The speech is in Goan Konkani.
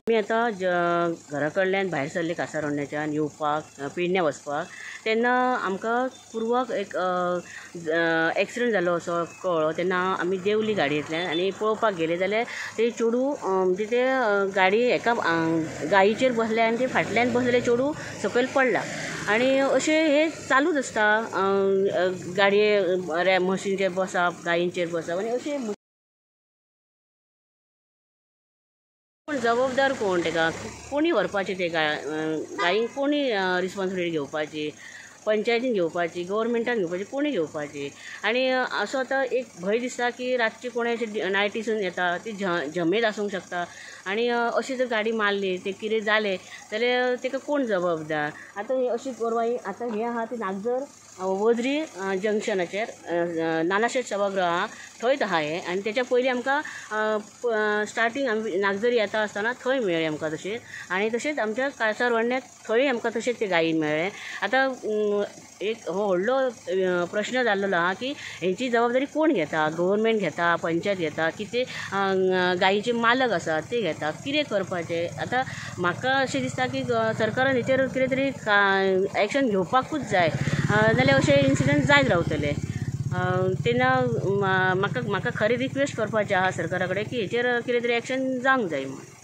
आमी आतां घरा कडल्यान भायर सरले कासारोडण्याच्यान येवपाक पेडण्या वचपाक तेन्ना आमकां पुर्वाक एक एक्सिडंट जालो असो कळ्ळो तेन्ना आमी देंवली गाडयेंतल्यान आनी पळोवपाक गेले जाल्यार ते चेडूं म्हणजे ते गाडी एका गायीचेर बसले आनी ते फाटल्यान बसलेले चेडूं सकयल पडला आनी अशें हें चालूच आसता. गाडये मशीनचेर बसप, गायींचेर बसप आनी अशें कोण जबाबदार कोण तेका कोणी व्हरपाचें ते गायींक कोणी रिस्पोन्सिबिलिटी घेवपाची, पंचायतीन घेवपाची, गव्हर्मेंटान घेवपाची, कोणी घेवपाची. आनी असो आतां एक भंय दिसता की रातची कोणें अशें नायटीसून येता ती झमेत आसूंक शकता आनी अशी जर गाडी मारली ते कितें जालें जाल्यार ताका कोण जबाबदार. आतां अशी गोरवां आतां हें आहा ती नागझर वजरी जंक्शनाचेर नानाशेट सभागृह आहा थंयच आहा हें. आनी तेच्या पयलीं आमकां स्टार्टींग आमी नागझरी येता आसतना थंय मेळ्ळें आमकां तशें. आनी तशेंच आमच्या कासारवर्ण्यात थंय आमकां तशेंच ते गायीन मेळ्ळें. आतां एक हो व्हडलो प्रश्न जाल्लो आहा की हेंची जबाबदारी कोण घेता, गव्हर्मेंट घेता, पंचायत घेता की ते गायीचे मालक आसात ते घेता, कितें करपाचें. आतां म्हाका अशें दिसता की सरकारान हेचेर कितें तरी एक्शन घेवपाकूच जाय, नाल्यार अशे इन्सिडंट जायत रावतले. तेन्ना म्हाका म्हाका खरें रिक्वेस्ट करपाचें आहा सरकारा कडेन की हेचेर कितें तरी एक्शन जावंक जाय म्हूण.